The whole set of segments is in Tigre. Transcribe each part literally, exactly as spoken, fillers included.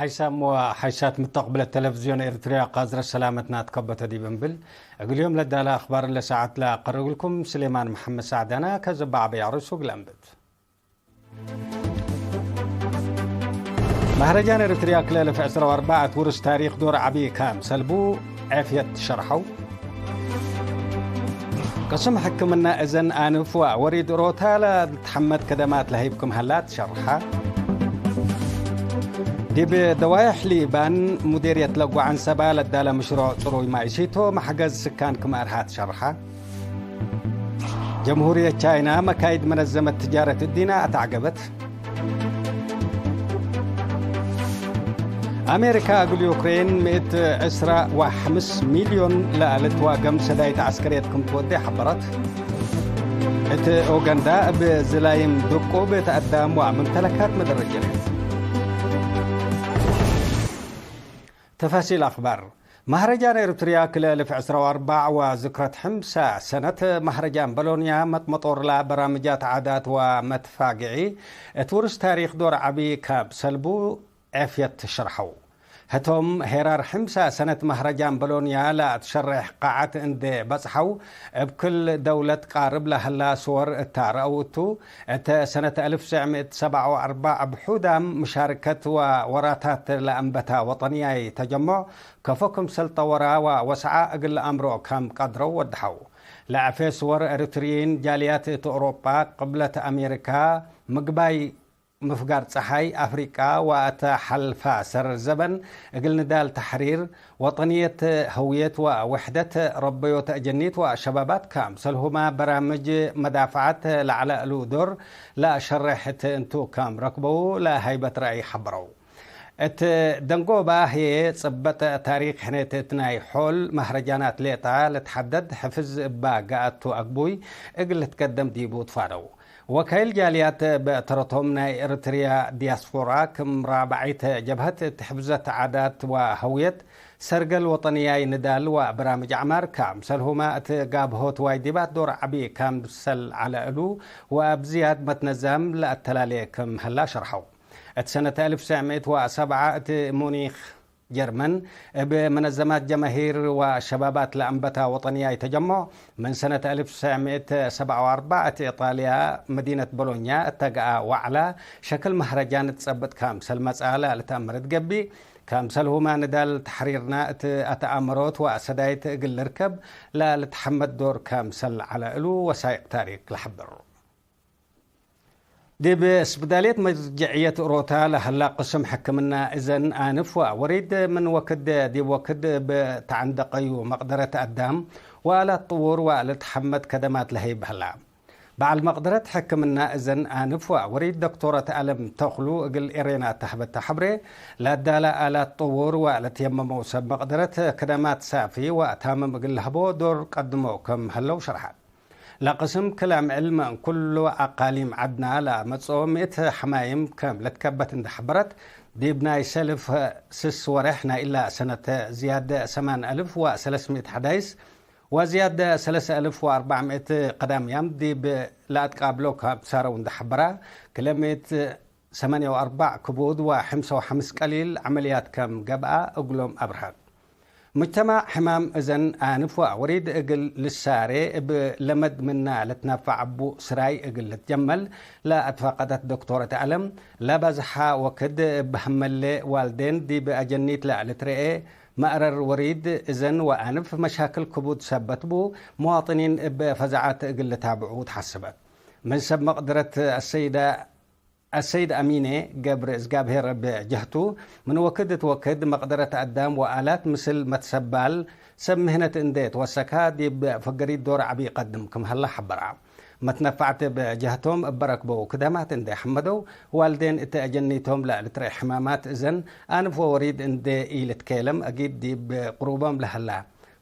ሐይሳም ወሐይሳት ምተቅብለት ተለፍዝዮን ኤርትርያ ቃዝረ ሰላመትና ትከበተ ዲብ እንብል፣ እግል ዮም ለዳለ አክባር ለሰዓት ለአቀርብ እግልኩም ስሌማን መሐመድ ሳዕዳና ከዘባ አበይ አርሱ እግል አንብት። መህረጃን ኤርትርያ ክለ እልፍ ዕስራ ወአርባዕ እት ውርስ ታሪክ ዶር ዐቢ ካም ሰልቡ ዕፍየት ሸርሐው። ቅስም ሕክምና እዘን አንፍ ወወሪድ ሮታ ለልትሐመድ ከደማት ለሀይብ ክም ሀላ ትሸርሐ። ዲብ ደዋይሕ ሊባን ሙዴርየት ለጓዓን ሰባ ለዳለ ምሽሮዕ ጽሩይ ማይ ሲቶ መሕገዝ ስካን ክም አርሃ ትሸርሐ። ጀምሁርየት ቻይና መካይድ መነዘመት ትጃረት እዲና አተዐገበት። አሜሪካ እግል ዩክሬን ምእት ዕስራ ወሐምስ ሚልዮን ለልትዋገም ሰዳይት ዐስከርየት ክም ትወዴ ሐበረት። እት ኡጋንዳ እብ ዝላይም ድቁብ እት አዳም ወመምተለካት መደረጀት። ተፋሲል አክባር። መህረጃን ኤርትርያ ክለ እልፍ ዕስራ ወአርባዕ ወዝክረት ሕምሳ ሰነት መህረጃን በሎንያ መጥመጦርላ በራምጃት ዓዳት ወመትፋግዒ እት ውርስ ታሪክ ዶር ዐቢ ካብ ሰልቡ ዕፍየት ትሽርሐው። ህቶም ሄራር ሕምሳ ሰነት መህረጃን በሎንያ ለአትሸሬሕ ቃዓት እንዴ በጽሐው፣ እብ ክል ደውለት ቃርብ ለሀላ ስወር እታ ረአው እቱ፣ እተ ሰነት አልፍ ሰዕ ምእት ሰብዓ ወአርባዕ እብ ሑዳም ምሻርከት ወወራታት ለአንበታ ወጠንያይ ተጀሞዕ ከፎ ክምሰል ጠወራ ወወስዓ እግል ለአምሮ ከም ቀድረው ወድሐው። ለዐፌ ስወር ኤሪትርይን ጃልያት እት ኦሮጳ፣ ቅብለት አሜሪካ፣ ምግባይ ምፍጋር ጸሓይ አፍሪቃ ወአተ ሐልፋ ሰር ዘበን እግል ንዳል ተሕሪር ወጠንየት፣ ህውየት ወውሕደት፣ ረበዮት አጀኒት ወሸባባት ካምሰልሁመ በራምጅ መዳፍዐት ለዐለ እሉ ዶር ለአሸሬሕ እት እንቱ ከም ረክበው ለሀይበት ረአይ ሐበረው። እት ደንጎባ ህዬ ጽበጥ ታሪክ ሕኔት እት ናይ ሖል መህረጃናት ሌጣ ልትሐደድ ሕፍዝ እባ ገአቱ አግቡይ እግል ልትቀደም ዲቡ ትፋደው። ወካይል ጃልያት እብ ተረቶም ናይ ኤሪትርያ ዲያስፖራ ክም ራብዐይት ጀብሀት እት ሕፍዘት ዓዳት ወሀውየት፣ ሰርገል ወጠንያይ ንዳል ወበራምጅ አዕማር ካምሰልሁመ እት ጋብሆት ዋይዲባት ዶር ዐቢ ካምሰል ዐለ እሉ ወእብ ዝያድ መትነዛም ለአተላሌ ክም ሀላ ሸርሐው። እት ሰነት አልፍ ሰዕ ምእት ወሰብዓ እት ሙኒክ ጀርመን፣ እብ መነዘማት ጀማሂር ወሸባባት ለአንበታ ወጠንያይ ተጀሞዕ፣ ምን ሰነት አልፍ ሰዕ ምእት ሰብዓ ወአርባዕ እት ኢጣልያ መዲነት ቦሎኛ እተገአ ወዕላ፣ ሸክል መህረጃን እት ጸብጥ ካምሰል መጽአ ለልትአመር እት ገብእ፣ ካምሰልሁመ ንዳል ተሕሪርና እት አተአመሮት ወአሰዳይት እግል ልርከብ ለልትሐመድ ዶር ካምሰል ዐለ እሉ ወሳይቅ ታሪክ ለሐብር። ዲብ ስብዳልየት መርጀዕየት ኦሮታ ለሀላ ቅስም ሕክምና እዘን አንፍ ወወሪድ ምን ወክድ ዲብ ወክድ እብ ተዐንደቀዩ መቅደረት አዳም ወአላት ጥዉር ወልትሐመድ ከደማት ለሀይብ ሀላ። በዐል መቅደረት ሕክምና እዘን አንፍ ወወሪድ ዶክቶረት አለም ተክሉ እግል ኤሬና ተህበተ ሐብሬ፣ ለአዳለ አላት ጥዉር ወለትየመመው ሰብ መቅደረት ከደማት ሳፊ ወታምም እግል ለሀቦ ዶር ቀድሞ ክም ሀለው ሸርሐት። ለቅስም ክለ ምዕል ምን ኩሉ አቃሊም ዐድና ለመጽኦ ምእት ሐማይም ከም ልትከበት እንዴ ሐበረት፣ ዲብ ናይ ሰልፍ ስስ ወሬሕ ናይ እላ ሰነት ዝያድ ሰማን አልፍ ወሰለስ ምእት ሐዳይስ ወዝያድ ሰለስ አልፍ ወአርበዕ ምእት ቀዳምያም ዲብ ለአትቃብሎ ካብ ሳረው እንዴ ሐበራ፣ ክለ ምእት ሰማንያ ወአርበዕ ክቡድ ወሐምሳ ወሐምስ ቀሊል ዐመልያት ከም ገብአ እግሎም አብርሀት። ሙጅተማዕ ሕማም እዘን አንፍ ወወሪድ እግል ልሳሬ እብ ለመድ ምና ልትነፈዕ እቡ ስራይ እግል ልትጀመል ለአትፈቀደት ዶክቶረት አለም፣ ለበዝሐ ወክድ እብ ሀመሌ ዋልዴን ዲብ አጀኒት ለልትረኤ መእረር ወሪድ እዘን ወአንፍ መሻክል ክቡድ ሰበት ቡ፣ መዋጥኒን እብ ፈዛዐት እግል ልታብዑ ተሐስበት። ምን ሰብ መቅደረት አሰይደ አሰይድ አሚኔ ገብረ እዝጋብሄር እብ ጀህቱ፣ ምን ወክድ እት ወክድ መቅደረት አዳም ወአላት ምስል መትሰባል ሰብ ምህነት እንዴ ትወሰካ፣ ዲብ ፈገሪት ዶር ዐቢ ቀድም ክም ሀላ ሐበራ። መትነፈዕት እብ ጀህቶም እበ ረክበው ክደማት እንዴ ሐመደው፣ ዋልዴን እት አጀኒቶም ለልትረኤ ሕማማት እዘን አንፍ ወወሪድ እንዴ ኢልትኬለም፣ አጊድ ዲብ ቅሩቦም ለሀላ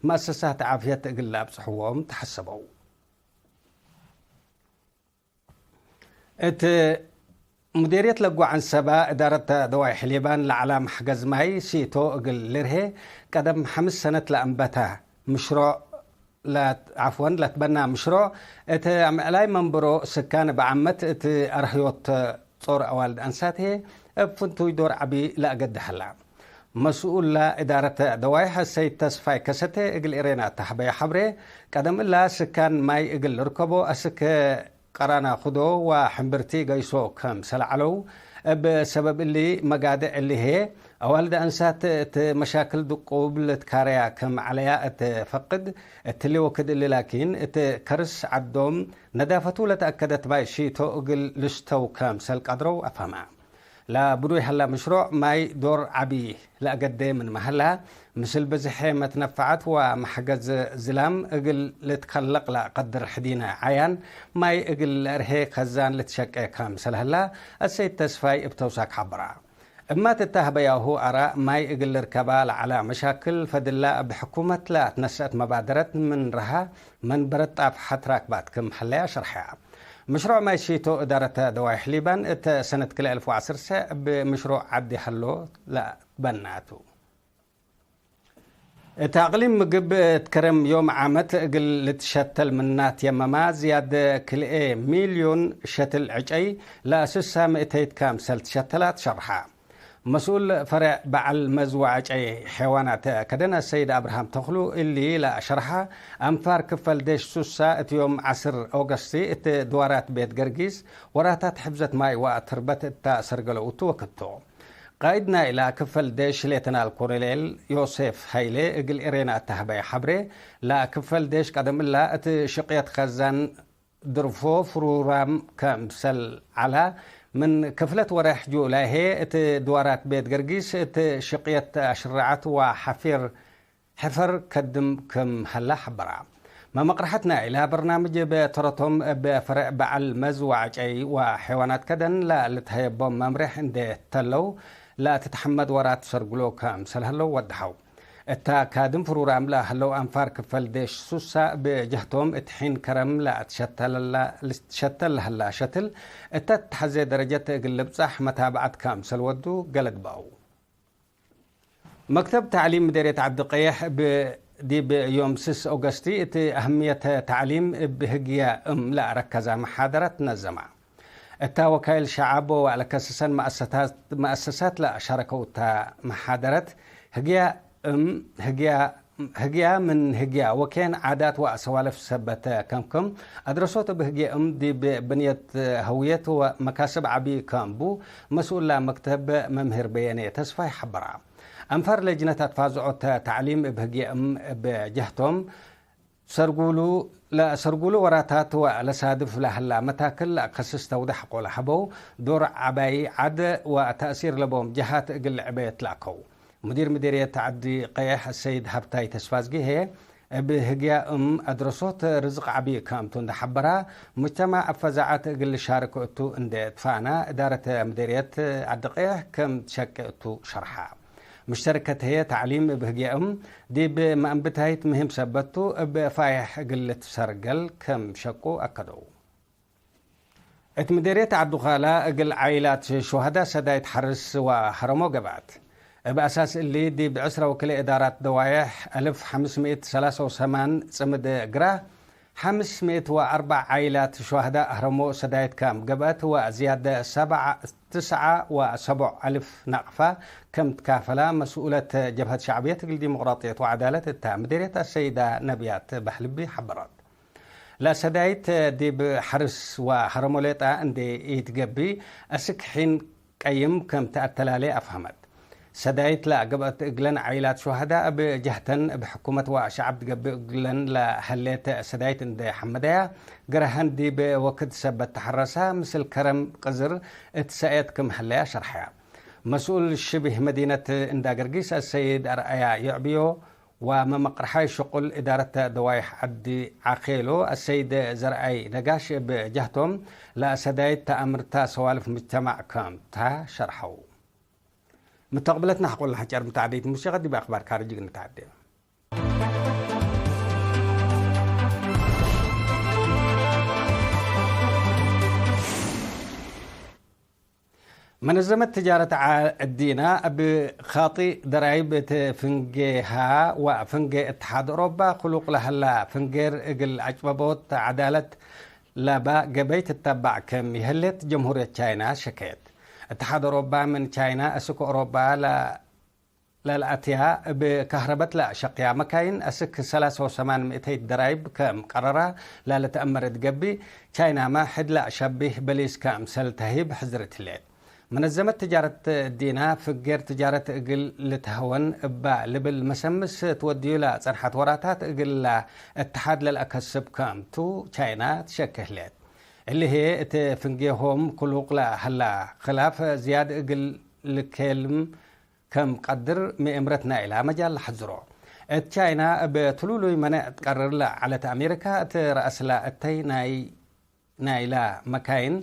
መአሰሳት ዓፍየት እግል ለአብጽሕዎም ተሐሰበው። እት ሙዴርየት ለጓ ዐንሰባ እዳረት ደዋይሕ ሊባን ለዐላ መሕገዝ ማይ ሲቶ እግል ልርሄ፣ ቀደም ሐምስ ሰነት ለአንበተ ምሽሮዕ ለ-፣ ዐፍወን፣ ለትበና ምሽሮዕ እት አምዕላይ መንበሮ ስካን እብ ዓመት እት አርህዮት ጾር አዋልድ አንሳት ህዬ፣ እብ ፍንቱይ ዶር ዐቢ ለአገዴ ሀላ። መስኡል እዳረት ደዋይሕ ሰይድ ተስፋይ ከሰቴ እግል ኤሬና ተሀበየ ሐብሬ፣ ቀደም እላ ስካን ማይ እግል ልርከቦ አስክ ቀራና ክዶ ወሕምብርቲ ገይሶ ከምሰል ዐለው፣ እብ ሰበብ እሊ መጋድዕ እሊ ህዬ፣ አዋልድ አንሳት እት መሻክል ድቁብ ልትካረያ ከም ዐለያ እት ፈቅድ፣ እትሊ ወክድ እሊ ላኪን፣ እት ከርስ ዐዶም ነዳፈቱ ለተአከደት ማይ ሺቶ እግል ልስተው ከምሰል ቀድረው አፍሀመ። ለብዱይ ሀላ ምሽሮዕ ማይ ዶር ዐቢ ለአገዴ ምንመ ሀላ፣ ምስል ብዝሐ መትነፈዐት ወመሕገዝ ዝላም እግል ልትከለቅ ለአቀድር ሕዲነ ዐያን ማይ እግል ለአርሄ ከዛን ልትሸቄ ከምሰል ሀላ፣ አሰይድ ተስፋይ እብ ተውሳክ ሐበራ። እማት እተ ሀበያሁ አራእ ማይ እግል ልርከባ ለዐላ መሻክል ፈድላ እብ ሕኩመት ለአትነሰአት መባደረት ምን ረሃ መንበረት ጣፍሐት ራክባት ክም ሀለያ ሸርሐያ። ምሽሮዕ ማይ ሺቶ እዳረተ ደዋይሕ ሊባን እተ ሰነት ክልኤ አልፍ ወዐስር ሰዕ እብ ምሽሮዕ ዐዲ ሀሎ ለበና ቱ። እት አቅሊም ምግብ እት ከረም ዮም ዓመት እግል ልትሸተል ምናት የመማ ዝያድ ክልኤ ሚልዮን ሸትል ዕጨይ ለአስሳ ምእተይት ካምሰል ትሸተላት ሸርሐ። መስኡል ፈሬዕ በዐል መዝ ወዐጨይ ሐይዋናት ከደን አሰይድ አብርሃም ተክሉ እሊ ለአሸርሐ፣ አንፋር ክፈል ዴሽ ሱሳ እት ዮም ዐስር ኦገስቲ እት ድዋራት ቤት ገርጊስ ወራታት ሕፍዘት ማይ ወአትርበት እተ አሰርገለው እቱ ወክድ ቱ። ቃይድ ናይላ ክፈል ዴሽ ሌተናል ኮሎኔል ዮሴፍ ሀይሌ እግል ኤሬና እተ ሀበየ ሐብሬ፣ ለክፈል ዴሽ ቀደም እላ እት ሽቅየት ከዛን ድርፎ ፍሩራም ከምሰል ዐላ፣ ምን ክፍለት ወሬሕ ጁላይ ህዬ እት ድዋራት ቤት ገርጊስ እት ሽቅየት አሽረዐት ወሐፊር ሕፈር ከድም ክም ሀላ ሐበራ። መመቅረሐት ናይላ በርናምጅ እብ ተረቶም እብ ፈሬዕ በዐል መዝ ወዐጨይ ወሐይዋናት ከደን ለልትሀየቦም መምሬሕ እንዴ ተለው፣ ለትትሐመድ ወራት ሰርጉሎ ከምሰል ሀለው ወደሐው። እታ ካድም ፍሩራም ለሀለው አንፋር ክፈል ዴሽ ሱሳ እብ ጀህቶም እት ሒን ከረም ለአትሸተለ-፣ ልትሸተል ለሀላ ሸትል እተ ትሐዜ ደረጀት እግል ልብጻሕ መታብዐት ከምሰል ወዱ ገለግበአው። መክተብ ተዕሊም ምዴርየት ዐዲ ቀየሕ እብ ዲብ ዮም ስስ ኦገስቲ እት አህምየት ተዕሊም እብ ህግየ እም ለአረከዘ መሓደረት ነዘመ። እታ ወካይል ሸዐብ ወለከስሰን መአሰታት፣ መአሰሳት ለአሻረከው እታ መሓደረት፣ ህግያ እም ህግያ፣ ህግያ ምን ህግያ ወኬን ዓዳት ወአሰዋልፍ ሰበት ከምክም፣ አድረሶት እብ ህግየ እም ዲብ ብንየት ህውየት ወመካስብ ዐቢ ከም ቡ፣ መስኡላ መክተብ መምህር በየኔ ተስፋይ ሐበራ። አንፋር ለጅነት አትፋዝዖት ተዕሊም እብ ህግየ እም እብ ጀህቶም፣ ሰርጉሉ፣ ለሰርጉሉ ወራታት ወለሳድፍ ለሀላ መታክል ለአከስስ ተውደሕ አቆለ ሀበው፣ ዶር ዐባይ ዐድ ወተእሲር ለቦም ጀሃት እግል ዕበየት ለአከው። ሙዲር ምዲርየት ዐዲ ቀየሕ ሰይድ ሀብታይ ተስፋዝጊ ህዬ፣ እብ ህግያ እም አድረሶት ርዝቅ ዐቢ ክምቱ እንዴ ሐበራ፣ ሙጅተማዕ አፈዛዐት እግል ልሻርክ እቱ እንዴ ትፋና፣ እዳረት ምዲርየት ዐዲ ቀየሕ ክም ትሸቄ እቱ ሸርሐ። ሙሽተረከት ህዬ፣ ተዕሊም እብ ህግየ እም ዲብ መአንብታይት ምህም ሰበት ቱ፣ እብ ፋይሕ እግል ልትሰርገል ክም ሸቁ አከደው። እት ምዴርየት ዐዱ ካላ፣ እግል ዓኢላት ሹሀዳ ሰዳይት ሐርስ ወሀረሞ ገብአት። እብ አሳስ እሊ፣ ዲብ ዕስራ ወክልኤ እዳራት ደዋዬሕ አልፍ ሐምስ ምእት ሰላሳ ወሰማን ጽምድ ግራህ፣ ሐምስ ምእት ወአርበዕ ዓኢላት ሹሀዳ አህረሞ ሰዳይት ከም ገብአት ወዝያድ ሰብዓ፣ ትስዓ ወሰቦዕ አልፍ ናቅፋ ከም ትካፈላ መስኡለት ጀብሀት ሸዕብየት እግል ዲሞቅራጥየት ወዐዳለት እታ ምዴርየት አሰይዳ ነብያት በሕልቢ ሐበረት። ለሰዳይት ዲብ ሐርስ ወሀረሞ ሌጣ እንዴ ኢትገብእ፣ አስክ ሒን ቀይም ከም ተአተላሌ አፍሀመት። ሰዳይት ለገብአት እግለን ዓኢላት ሹሀዳ እብ ጀህተን፣ እብ ሕኩመት ወሸዐብ ትገብእ እግለን ለሀሌት ሰዳይት እንዴ ሐመደያ፣ ገርሀን ዲብ ወክድ ሰበት ተሐረሳ፣ ምስል ከረም ቅዝር እት ሰእየት ክም ሀለያ ሸርሐያ። መስኡል ሽቢህ መዲነት እንዳ ገርጊስ አሰይድ አርአያ ይዕብዮ፣ ወመመቅርሓይ ሽቁል እዳረት ደዋይሕ ዐዲ ዓኼሎ አሰይድ ዘርአይ ነጋሽ እብ ጀህቶም፣ ለሰዳይት ተአምርታ ሰዋልፍ ምጅተማዕ ከም ታ ሸርሐው። ምተቅብለትና ሐቆልና ሐጨር ምተዓደይት ሙሲቀ ዲብ አክባር ካርጅግ ንተዓደ። መነዘመት ትጃረት ዐ-፣ እዲና እብ ካጢ ደራይብ እት ፍንጌ ሀ ወፍንጌ እትሓድ ኦሮባ ክሉቅ ለሀላ ፍንጌር እግል አጭበቦት ዐዳለት ለባ ገበይ ትተባዕ ከም ይህሌት ጀምሁርየት ቻይና ሸከየት። እትሓድ ኦሮባ ምን ቻይና እስክ ኦሮባ ለ-፣ ለልአትያ እብ ካህረበት ለአሸቅያ መካይን እስክ ሰላሳ ወሰማን ምእተይት ደራይብ ከም ቀረራ ለልትአመር እት ገብእ፣ ቻይናመ ሕድ ለአሸብህ በሊስ ከምሰል ተህይብ ሕዝርት ህሌት። መነዘመት ትጃረት እዲና፣ ፍጌር ትጃረት እግል ልትሀወን እባ ልብል መሰምስ ትወድዩ ለጸንሐት ወራታት እግላ እትሓድ ለልአከስብ ከምቱ ቻይና ትሸኬ ህሌት። እሊ ህዬ እት ፍንጌሆም ክሉቅ ለሀላ ክላፍ ዝያድ እግል ልኬልም ከም ቀድር ምእምረት ናይላ መጃል ለሐዝሮ። እት ቻይና እብ ትሉሉይ መነዕ ትቀርር ለዐለት አሜሪካ፣ እት ረአስላ እተይ ናይ ናይላ መካይን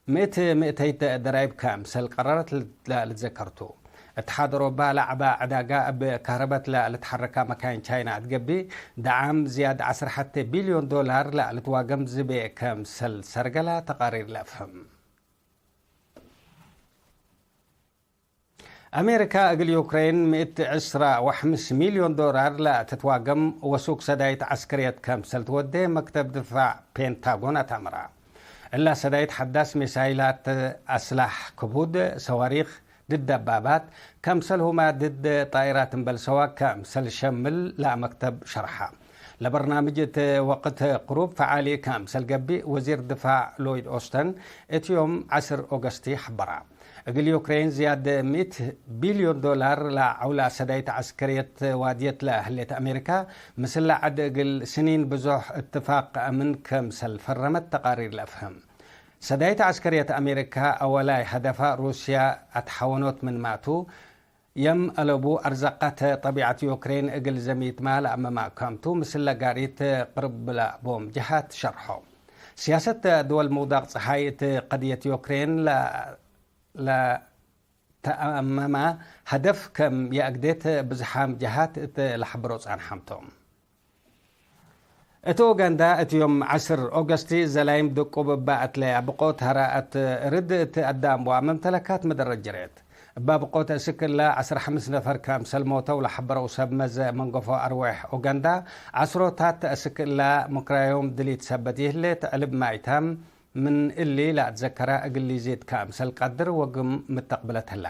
ምእት ምእተይት ደራይብ ከምሰል ቀረረት ለልትዘከርቱ። እትሓድ ኦሮባ ለዐባ ዕዳጋ እብ ካህረበት ለልትሐረካ መካይን ቻይና እት ገብእ፣ ደዓም ዝያድ ዐስር ሐቴ ቢልዮን ዶላር ለልትዋገም ዝቤ ከምሰል ሰርገላ ተቃሪር ለአፍህም። አሜሪካ እግል ዩክሬን ምእት ዕስራ ወሐምስ ሚልዮን ዶላር ለትትዋገም ወሱክ ሰዳይት ዐስከርየት ከምሰል ትወዴ መክተብ ድፋዕ ፔንታጎን አትአምራ። እላ ሰዳይት ሐዳስ ሚሳይላት፣ አስላሕ ክቡድ፣ ሰዋሪክ ድድ ደባባት፣ ከምሰልሁመ ድድ ጣይራት እምበል ሰዋክ ከምሰል ሸምል ለመክተብ ሸርሐ። ለበርናምጅ እት ወቅት ቅሩብ ፈዓሊ ከምሰል ገብእ ወዚር ድፋዕ ሎይድ ኦስተን እት ዮም ዐስር ኦገስቲ ሐበራ። እግል ዩክሬን ዝያድ ምእት ቢልዮን ዶላር ለዐውላ ሰዳይት ዐስከርየት ዋድየት ለህሌት አሜሪካ፣ ምስል ለዐድ እግል ስኒን ብዞሕ እትፋቅ አምን ከምሰል ፈረመት ተቃሪር ለአፍህም። ሰዳይት ዐስከርየት አሜሪካ አወላይ ሀደፋ ሩስያ አትሐወኖት ምንማቱ፣ የም አለቡ አርዛቃት ጠቢዐት ዩክሬን እግል ዘሚትማ ለአመማ ከምቱ፣ ምስለ ጋሪት ቅርብ ለቦም ጀሃት ሸርሖ። ሲያሰት ድወል ምውዳቅ ጸሓይ እት ቀድየት ዩክሬን ለ-፣ ለተአመማ ሀደፍ ከም የአግዴት ብዝሓም ጀሃት እት ለሐብሮ ጻንሓም ቶም። እት ኡጋንዳ፣ እት ዮም ዐስር ኦገስቲ፣ ዘላይም ድቁብ እባ አትለያ ብቆት ሀራአት ርድ እት አዳም ወመምተለካት መደረት ጀሬት። እባ ብቆት እስክ እላ ዐስር ሐምስ ነፈር ከምሰል ሞተው ለሐበረው ሰብ መዘ መንገፎ አርዌሕ ኡጋንዳ፣ ዐስሮታት እስክ እላ ምክራዮም ድሊት ሰበት ይህሌት ዕልብ ማይታም፣ ምን እሊ ለአትዘከራ እግል ሊዜት ከአምሰል ቀድር ወግም ምተቅብለት ህላ።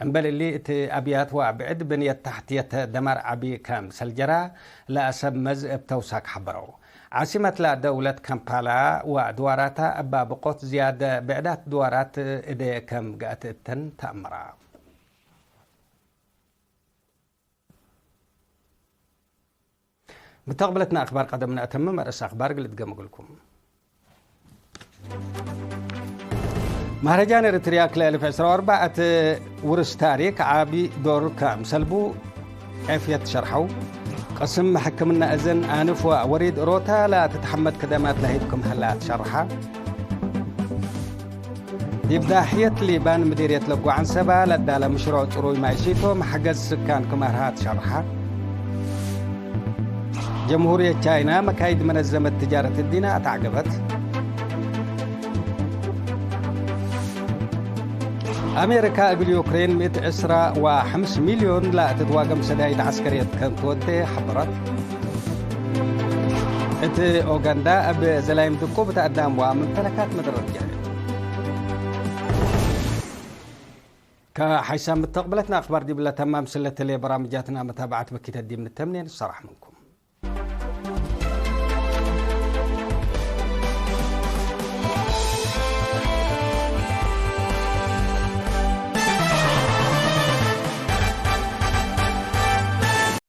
እምበል እሊ፣ እት አብያት ወብዕድ ብንየት ተሕትየት ደማር ዐቢ ከአምሰል ጀራ ለአሰብ መዝ እብ ተውሳክ ሐበረው። ዓሲመት ለደውለት ካምፓላ ወድዋራታ እባ ብቆት ዝያድ ብዕዳት ድዋራት እዴ ከም ገአት እተን ተአምራ። ምተቅብለትና አክባር ቀደምነ አተምም፣ አርእስ አክባር እግል እድገም እግልኩም። መህረጃን ኤረትርያ ክልኤ አልፍ ዕስራ ወአርበዕ እት ውርስ ታሪክ ዓቢ ዶር ከምሰልቡ ዕፍየት ሸርሐው። ቅስም ሕክምና እዝን፣ አንፍ ወወሪድ ሮታ ለትትሐመድ ክደማት ለህይብ ክም ሀላ ትሸርሐ። ዲብ ዳሕየት ሊባን ምዲርየት ለጎ ዐንሰባ ለዳለ ምሽሮዕ ጽሩይ ማይ ሺቶ መሕገዝ ስካን ክም አርሃ ትሸርሐ። ጀምሁርየት ቻይና መካይድ መነዘመት ትጃረት እዲነ አተዕገበት። አሜሪካ እግል ዩክሬን ምእት ዕስራ ወሐምስ ሚልዮን ለትትዋገም ሰዳይት ዐስከርየት ከም ትወዴ ሐበረት። እት ኡጋንዳ እብ ዘላይም ድቁብ እት አዳም ወመምተለካት መደረት ጀረ። ከሐይሳም ምተቅብለትና አክባር ዲብለ ተማም ስለተሌ በራምጃትና መታብዐት በኪተ ዲብ ንተምኔ ንሰራሕ ምንኩም።